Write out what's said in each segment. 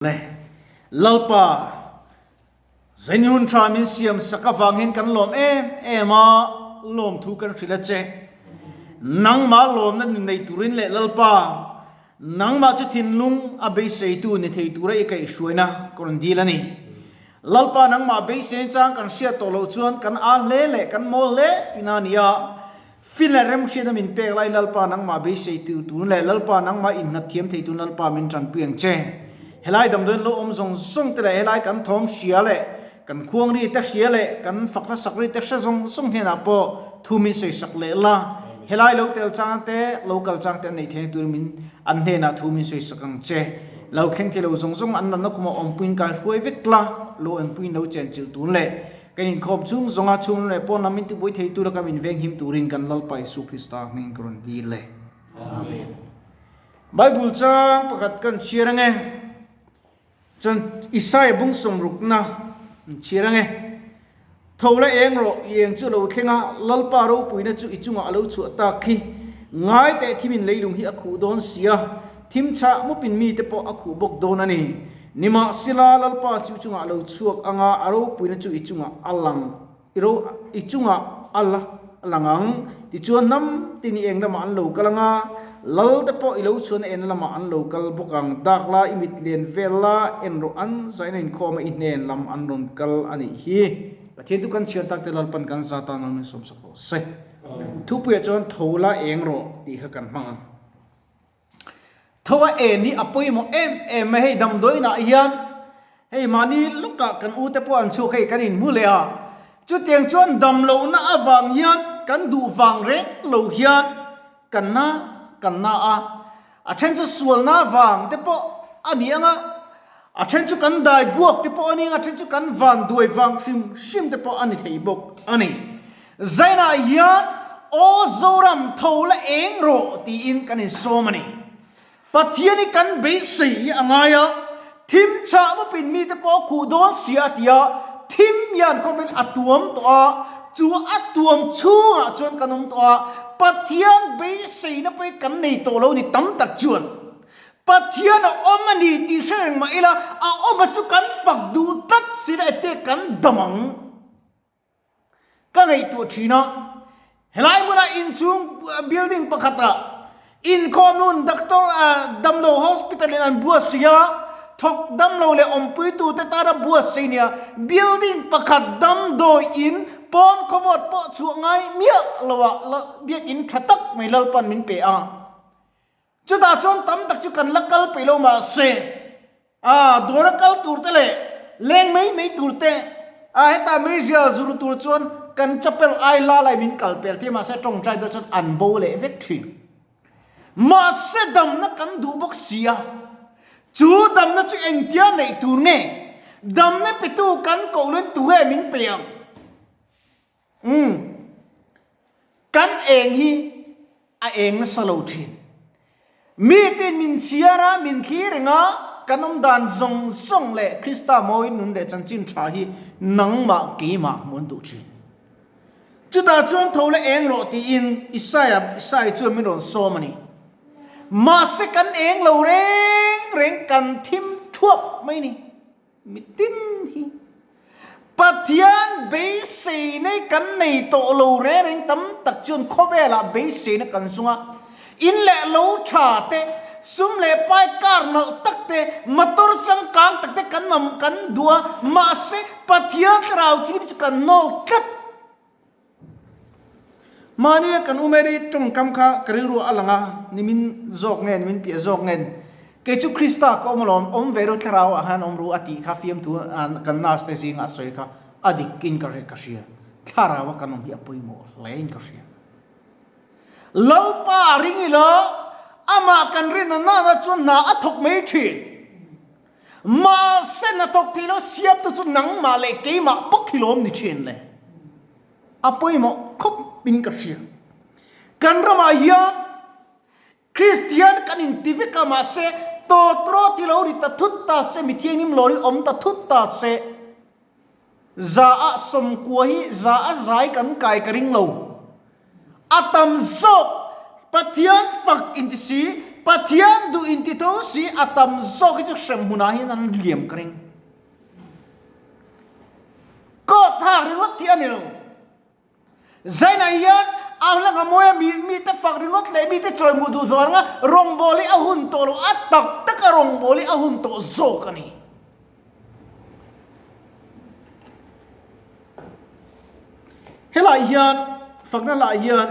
Le Lalpa, zaini hun tha min siam sak avang hian kan lawm em em a, lawmthu kan hrilh a che. Nangmah lawmna nun nei turin leh Lalpa, nangmah chu thinlung a beiseitu ni thei tura i kaihhruaina ka rawn dil a ni. Lalpa, nangmah beisei chang kan hriat tawh loh chuan kan aa hle leh kan mawl hle tihna a ni a. Fin leh remhriatna min pek lai Lalpa nangmah beisei tu tun leh Lalpa nangmah innghat thiam thei tun Lalpa min tanpui ang che. Helai damdawiin lo awm zawng zawng te leh helai kan thawm hria leh kan khuang ri te hria leh kan fak hlasak ri te hre zawng zawng hnenah pawh thu min sawisak leh la. Helai lo tel chang te lo kal chang te an neih theihna turin min an hnenah thu min sawisak ang che. Lo thleng thei lo zawng zawng an natna khumah awmpuiin kai hruai vek la, lo enpuiin lo chenchilh tun leh Kan inkhawm chung zawnga chhung leh pawn lam min tibui theitu laka min venghim turin kan Lalpa Isu Krista hming ka rawn dil e. Amen. Bible chang pakhat kan chhiar ange. Chuan Isaiah bung sawmrukna an chhiar ange. Tho la eng rawh, i eng chu a lo thleng a, Lalpa ropuina chu i chungah a lo chhuah tak khi. Ngai teh thimin leilung hi a khuh dawn sia, thim chhah mupin mite pawh a khuh bawk dawn a ni. Nimahsela, Lalpa chu i chungah a lo chhuak ang a, a ropuina chu i chungah a lang, i ro, i chungah a la lang ang. Tichuan, hnam tin i eng lamah an lo kal ang a, lal te pawh i lo chhuahna enna lamah an lo kal bawk ang. Dak la, i mit lian vel la, en rawh an zaina inkhawm a i hnen lam an rawn kal a nih hi. Pathian chu kan chhiar tak te Lalpan kan za tan an min sawmsak rawh se. Thupuiah chuan tho la eng rawh tih kha kan hmang ang. Tho a en hi a pawimawh em em mai hei damdawiinah hian hei mahni lawkah kan u te pawh an chhuak hei kan inhmu leh a, chutiang chuan damlohna avang hian kan duh vang reng lo hian kan na kan na a, a then chu sualna vang te pawh a ni ang a, a then chu kan dai buak te pawh a ni ang a, a then chu kan vanduai vang hrim hrim te pawh a ni thei bawk a ni. Zainah hian Aw Zoram tho la eng rawh tiin kan insawm a ni. Pathian hi kan beisei hi a ngai a, thim chah mupin mite pawh a khuh dawn sia a ti a, thim hian khawvel a tuam tawh a, chu a tuam chhungah chuan kan awm tawh a, Pathian beiseina pawh hi kan nei tawh lo ni tam tak chuan. Pathian a awm a ni tih hre reng mah ila, a awm a chu kan fak duh tlat si la ete kan dam ang. Ka ngaihtuah thin a, helai hmunah inchhung building pakhatah inkhawm nun doctor damlo hospital in an buatsaih a, thawk damlo leh awmpuitute tana buatsaih nia building pakhat damdawi in pawn khawvawt pawh chhuah ngai miah loah biakin tha tak mai Lalpan min pe a. Chutah chuan tam tak chu kan la kal peih lo mahse, a dawra kal tur te leh leng mai mai tur te, a heta meizia zuru tur chuan kan chapel ai la lai min kal pel thei mahse tawngtai dawn chuan an bo leh vek thin. Mahse damna kan duh bawk si a, chu damna chu engtia neih tur nge? Damna petu kan koh luin tu nge min pe ang? Umm. Kan eng hi a eng nasa lo thin. Mite min chhiar a, min thlir reng a, kan awm dan zawng zawng leh Krista mawi nun leh chanchin tha hi nangmah keimah hmuh an duh thin. Chutah chuan tho la eng rawh tiin Isaia Isai chuan min rawn sawm a ni. Mahse kan eng lo reng reng kan thim thuap mai ni. Mitin hi Pathian beiseina kan nei tawh lo reng reng tam tak chuan khawvelah beiseina kan zung a, in leh lo tha te, sum leh pai kar nalh tak te, motor changkang tak te kan mam kan duh a, mahse Pathian thlarau thil chu kan nawl tlat. Mahnia kan u Mary tawngkam kha ka rilru a lang a, nimin zawk nge, nimin piah zawk nge, kei chu Krista ka awm alawm, awm ve ru thlarau ah hian awm ru a tih kha fiamthu kan nurse te zinga a sawi kha a dik in ka ka hria, thlarau a kan awm hi a pawimawh hle in ka hria. Lalpa a ring ila, amah kan rin a nana chuan hna a thawk mai thin. Mahse hnathawk theih lo siamtu chu nangmah leh keimah bawk hi lawm ni thin le. A pawimawh khawp in ka hria. Kan ramah hian Kristian kan inti vek a mahse tawtraw ti lo ri ta thut ta se, mithianghlim lo ri awm ta thut ta se, za a sawmkua hi za a zai kan kai ka ring lo. A tam zawk Pathian fak inti si. Pathian duh inti tho si a tam zawk hi chu hremhmunah hian an liam ka ring. Coat hak ringawt hi a ni lo. Zainah hian a hla nga mawi a mi mite fak ringawt leh mite chawimuh duh hluar anga rawngbâwl hi a hun tawh lo, a tak taka rawngbâwl hi a hun tawh zawk a ni. Helai hian fakna lah hian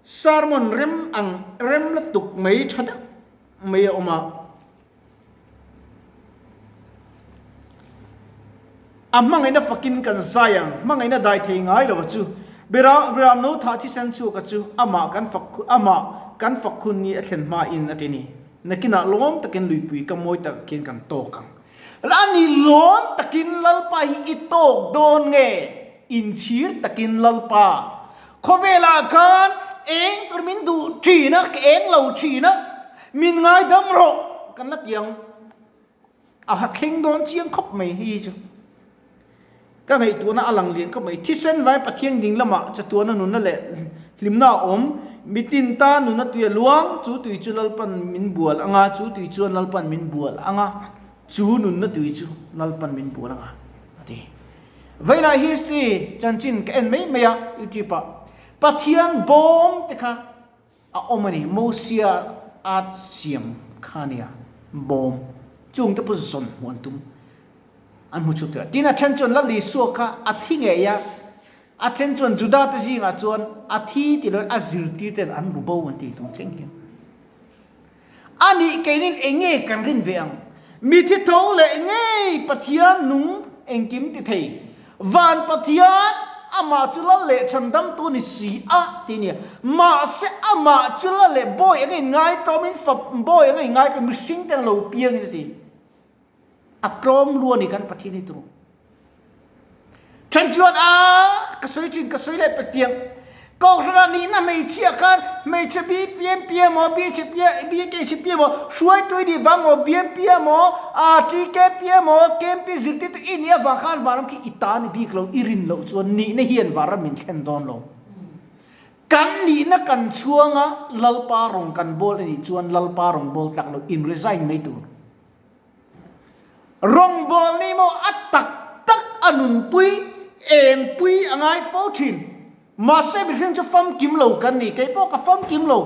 sermon rem ang rem lutuk mai tha deuh mai a awm a. A hmangaihna fakin kan zai ang, hmangaihna dai thei ngai lo chu. Bera Beram no thah thisen chhuaka chu amah kan fak amah kan fak hun ni a thlen hmain a ti ni. Nakinah lawm takin luipui ka mawi tak khian kan tawk ang. A ni lawm takin Lalpa hi i tawk dawn nge? Inchhir takin Lalpa khawvelah khan eng tur min duh thin a, ka eng lo thin a, min ngaidam rawh kan la ti ang. A ha thleng dawn chiang khawp mai hei chu. Ka ngaihtuahna a lang lian khawp mai. Thisen vai Pathian ding lamah chatuana nunna leh hlimna a awm. Mitin tan nunna tui a luang, chu tui chu Lalpan min bual anga, chu tui chuan Lalpan min bual anga, chu nunna tui chu Lalpan min bual anga a ti. Vawilah history chanchin ka en mai mai a YouTube ah Pathian bawm te kha a awm a ni, Mosia a siam kha a nia, bawm chung te pawh zawn hmuh an tum, an hmu chhuak thei a. Tin, a then chuan Lal Isua kha a thi ngei a, a then chuan Juda te zingah chuan a thi tih loin a zirtir ten an ru bo an ti tum thleng hian. A nih keinin eng nge kan rin ve ang? Mithi tho leh ngei Pathian nung engkim ti thei? Van Pathian, amah chu lal leh chhandamtu ni si a, ti nia. Mahse, amah chu lal leh bawi eng a inngai tlawmin fap bawi eng a inngai tlawm mihring te ang lo piangin a ti. A tlawm lu a ni kan Pathian hi tur. Then chuan a ka sawi thin ka sawi leh pek tiang. Kohhran ah nihna hmeichhia khan hmeichhe BPMP emaw BHP BKHP emaw hruaitu i nih vang maw BMP emaw TKP emaw KMP zirtirtu i nih avang khan vanram khi i ta ni bik lo i rin loh chuan nihna hian vanram min thlen dawn lo. Kan nihna kan chhuang a Lalpa rawng kan bawl a nih chuan Lalpa rawng bawl tlak lo in resign mai tur. Rawngbâwl ni maw a tak tak a nunpui, engpui a ngai fo thin. Mahse mihring chu famkim lo kan ni, kei pawh ka famkim lo.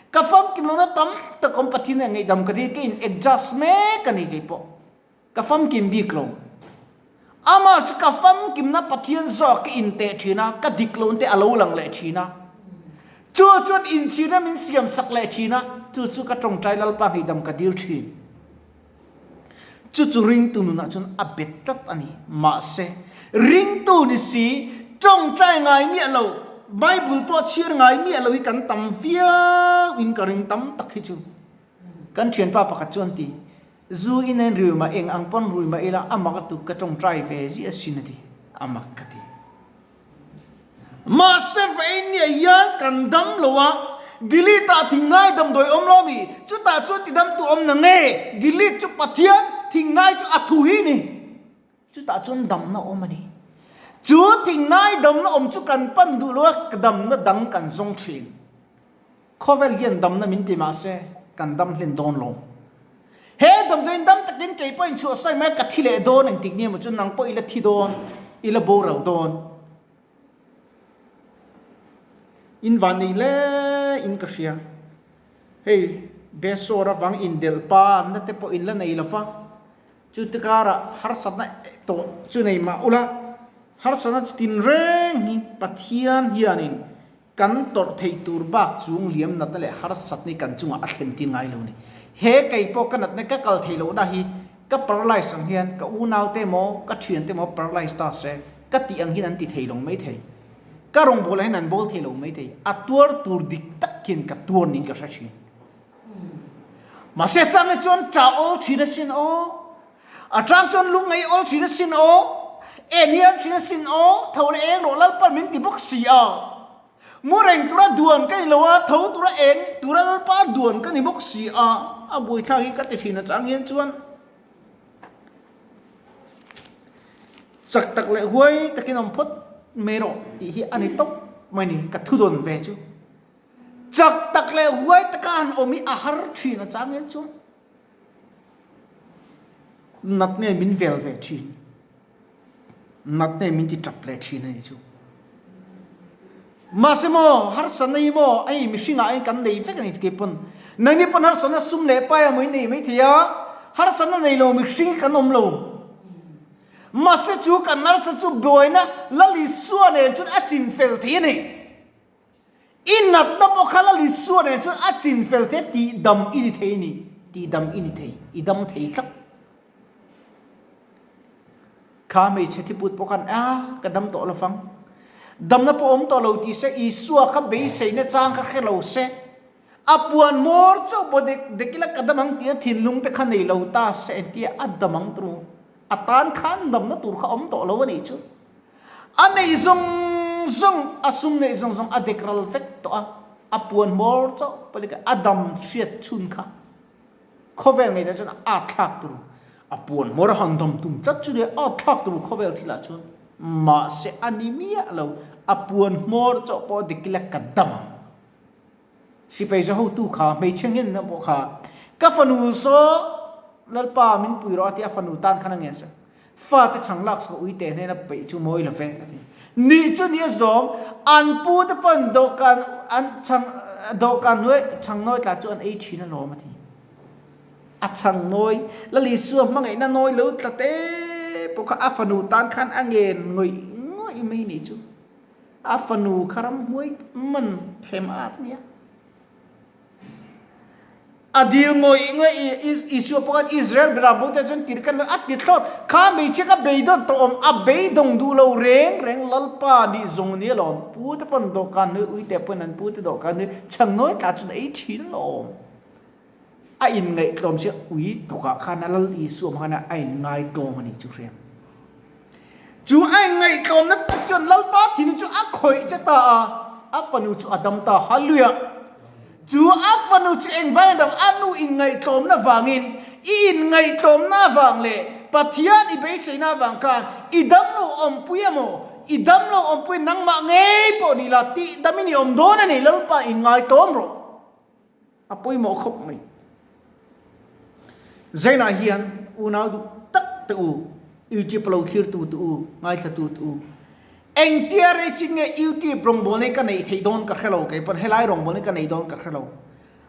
Ka famkim lohna tam tak awm Pathian hian ngaihdam ka dil, ka in adjust mek a ni kei pawh. Ka famkim bik lo. Amah chu ka famkimna Pathian zawk ka inteh thin a, ka dik lohna te a lo lang leh thin a. Chu chuan inchhirna min siam sak leh thin a, chu chu ka tawngtai Lalpa ngaihdam ka dil thin. Chu chu ringtu nunah chuan a bet tlat a ni. Mahse, ringtu ni si, tawngtai ngai miah lo, Bible pawh chhiar ngai miah lo hi kan tam viau in ka ring tam tak hi chu. Kan thianpa pakhat chuan ti, Zu in en rui mah eng ang pawn rui mah ila a mak a tuk ka tawngtai ve ziah sin a ti, a mak ka ti. Mahse vawiin nia hian kan dam lo a, Gilead ah thingnai damdawi awm lo mi? Chutah chuan tidamtu awm na nge? Gilead chu Pathian thingnai chu a thu hi ni. Chutah chuan damna awm a ni. Chu thingnai damna awm chu kan pan duh lo a, damna dang kan zawng thin. Khawvel hian damna min ti mahse kan dam hlen dawn lo. He damdawiin dam takin kei pawhin chhuahsawi mai ka thi leh dawn engtik ni emaw chu nang pawh i la thi dawn, i la boral dawn. In van nei hle in ka hria. Hei Besor avang indelh pa na te pawh in la nei lo va, chu te karah harsatna tawh chu nei mah ula, harsatna chi tinreng hi Pathian hianin Kan tawrh theih tur bak chung liam natna leh harsatna hi kan chungah a thlen tir ngai lo ni. He kei pawh ka natna ka kal theih lohna hi ka paralyze ang hian ka unaute emaw ka thiante emaw paralyze ta se ka tih ang hian an ti thei lo mai thei. Ka rawngbawlah hian an bawl thei lo mai thei. A tuar tur dik tak hian ka tuar niin ka hre thin. Mahse chang hi chuan ṭah awl thin asin aw. A chang chuan lungngaih awl thin asin aw, en hian thin asin aw, tho leh eng rawh Lalpa min ti bawk si a. Mu reng tura duan ka ni lo a, tho tura eng tura Lalpa duan ka ni bawk si a, a buaithlak hi ka ti thin a chang hian chuan chak tak leh huai takin awm phawt mai rawh tih hi a ni tawp mai ni, ka thu dawn ve chu. Chak tak leh huai taka han awm hi a har thin a chang en chuan nat nge min vel ve thin, nat nge min ti tap leh thin a ni chu. Mahse maw harsatna hi maw hei mihringah hian kan nei vek a ni tikei pawn nangni pawn harsatna sum leh pai emaw in nei maithei a, harsatna nei lo mihring hi kan awm lo. Mahse chu kan harsat chu buaina Lal Isua nen chuan a chinfel thei a ni. I natna pawh kha Lal Isua nen chuan a chinfel thei a, tihdam i ni thei a ni. Tihdam i ni thei, i dam thei tlat. Kha hmeichhe thiput pawh khan, A, ka dam tawh lo fang. Damna pawh awm tawh lo ti se, Isua kha beiseina chang kha hre lo se. A puan hmawr chauh pawh dek dek ila ka dam ang tih a thinlung te kha nei lo ta se entia a dam ang tur a tan khan damna tur kha awm tawh lo a nih chu. A neih zawng zawng a sum neih zawng zawng a dek ral vek tawh a, a puan hmawr chauh pawh dek a dam hriat chhun kha khawvel ngei chuan a at thlak tur a puan hmawr a han dam tum tlat chu le a at thlak tur khawvel thilah chuan mahse a ni miah lo a puan hmawr chauh pawh dek ila ka dam ang. Sipai za hotu kha hmeichhe ngenna pawh kha ka fanu saw Lalpa min pui rawh a ti a fanu tan khan a ngen sak. Fate chhang lak sak ui te hnena peih chu mawi lo ve a ti. Nih chu ni a zawm an pu te pawn dawhkan an chhang dawhkan hnuai chhang nawi tla chu an ei thin alawm a ti. A chhang nawi Lal Isua hmangaihna nawi lo tla te pawh kha a fanu tan khan a ngen ngawih ngawih mai nih chu. A fanu kha ramhnuai man thlem at nia. A dil ngawih ngawih i Isua pawh khan Israel beram bo te chuan tir kan a ti thlawt. Kha hmeichhia kha beidawn tawh awm, a beidawng duh lo reng reng Lalpa nih zawng nia lawm. Pu te pawn dawhkan nui, uite pawn an pu te dawhkan nui, chhang nawi tla chuan ei thin lawm. A inngaihtlawm chiah ui tukah khan a Lal Isua hmang khan a inngaihtlawm a nih chu hriat. Chu a inngaihtlawmna tak chuan Lalpa thini chu a khawih che ta a, a fanu chu a dam ta. Hallelujah! Chu a fanu chu engvangin dam? A nu inngaihtlawmna vangin, i inngaihtlawmna avang leh Pathian i beiseina avang khan i dam lo awmpui emaw, i dam lo awmpui nangmah ngei pawh ni la, tih damin i awm dawn a ni, Lalpa inngaihtlawm rawh. A pawimawh khawp mai. Zainah hian unau duh tak te u, YouTube lo thlirtu te u, ngaithlatu te u, engtia rei chin nge YouTube rawngbawlna hi ka neih theih dawn ka hre lo, kei pawn helai rawngbawlna hi ka nei dawn ka hre lo.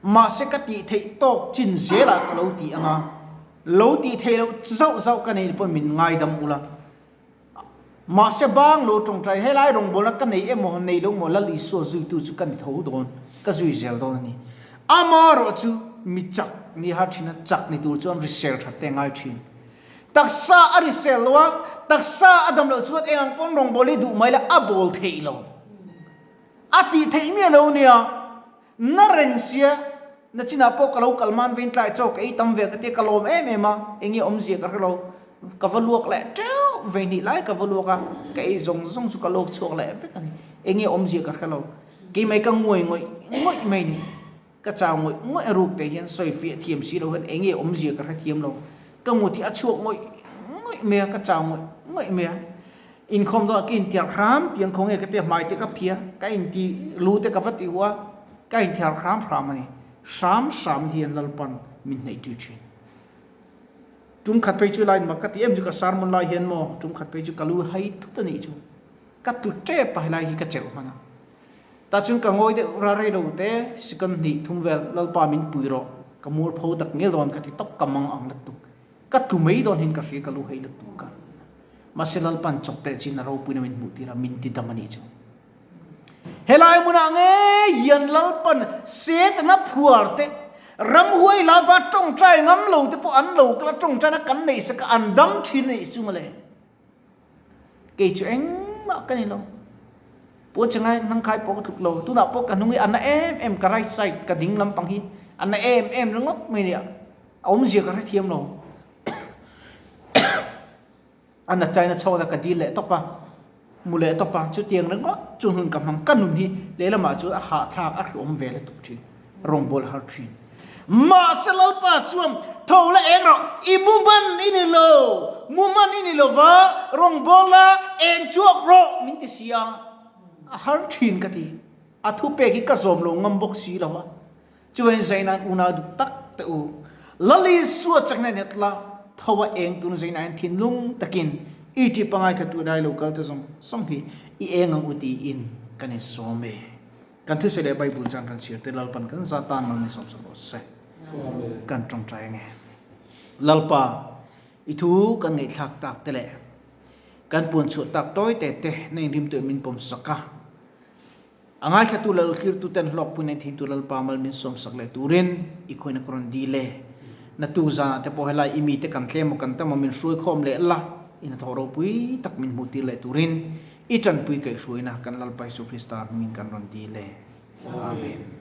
Mahse ka tih theih tawk chin zelah ka lo ti ang a, lo tih theih loh zauh zauh ka neih pawn min ngaidam ula. Mahse bang lo tawngtai helai rawngbawlna ka nei emaw nei lo maw Lal Isua zuitu chu ka ni tho dawn, ka zui zel dawn a ni. Amaherawh chu mi chak ni har thin a, chak ni tur chuan risel that te a ngai thin. Taksa a risel lo a, taksa a dam loh chuan eng ang pawn rawngbâwl hi duh mai la a bawl theih lo. A tih theih miah lo nia. Na reng sia, na chinah pawh ka lo kal hman vein tlai chaw ka ei tam ve ka tia ka lawm em em a, eng nge awmzia ka hre lo, ka va luak leh teuh ve hnih lai ka va luak a, ka ei zawng zawng chu ka lawk chhuak leh vek a ni, eng nge awmzia ka hre lo, keimah ka nguai ngawih ngawih mai ni, ka chau ngawih ngawih a ruk te hian sawi fiah thiam si lo hian eng nge awmzia ka hre thiam lo, ka mut hi a chhuak ngawih ngawih mai a, ka chau ngawih ngawih mai a. Inkhawm dawnah ka intiar hram tih ang khaw nge ka tia hmai te ka phia, ka inti lu te ka va ti hu a, ka inthiar hram hram a ni. Hram hram hian Lalpan min hnaih tir thin. Tum khat phei chu lai mak ka ti em chu ka sermon lai hian maw tum khat phei chu ka lu hai thut a nih chu. Ka tlu tep a helai hi ka chelh hman a. Tah chuan ka ngawi deuh ra rei lo te second hnih thum vel Lalpa min pui rawh ka mualpho tak ngel dawn ka ti tawp ka mang ang lutuk. Ka tlu mai dawn hian ka hria ka lu hai lutuk ka. Mahse Lalpan chawp leh chin a ropuina min hmuh tir a, min ti dam a nih chu. Helai hmunah ngei hian Lalpan Setana phuar te, ramhuai lava tawngtai ngam lo te pawh an lo kal a, tawngtaina kan neih sak a, an dam thin a nih chu mawle. Kei chu engmah ka ni lo. Puan che ngai hnang khai pawh ka tluk lo. Tunah pawh ka hnung hi a na em em, ka right side, ka ding lampang hi a na em em ringawt mai nia. A awmzia ka hrethiam lo. A na chaina chhawna ka dil leh tawp a, mu leh tawp a, chutiang ringawt chu hun ka hmang. Ka nun hi lehlamah chuan a hahthlak a hluam ve lutuk thin, rawngbâwl a har thin. Mahse Lalpa chuan tho la eng rawh, i mu hman i ni lo, mu hman i ni lo va, rawngbâwl la eng chhuak rawh min ti si a, a har thin ka ti. A thupek hi ka zawm lo ngam bawk si lo a. Chuan Zaina'n unau duh tak te u, Lal Isua chakna in hetla tho a eng tun Zaina'n thinlung takin i ṭi pangai kha tu dai lo kal te zawng zawng hi i eng ang u tiin kan insawm e. Kan thusawi leh Bible chang kan chhiar te Lalpan kan za tan mal min sawm sak rawh se. Kan ṭawngṭai ange. Lalpa, i thu kan ngaihthlak tak te leh kan puan chhuah tak tawi te te na inrim tuah min pawm sak a. A ngaithlatu leh thlirtuten hlawkpui nei theitu Lalpa mal min sawmsak leh turin i khawina ka rawn dil e. Natu zanah te pawh helai i mite kan tlem maw kan tam maw min hruaikhawm leh la, i hnathawh ropui tak min hmuhtir leh turin i tanpui kaihhruaina kan Lalpa Isu Krista hmingin kan rawn dil e. Amen.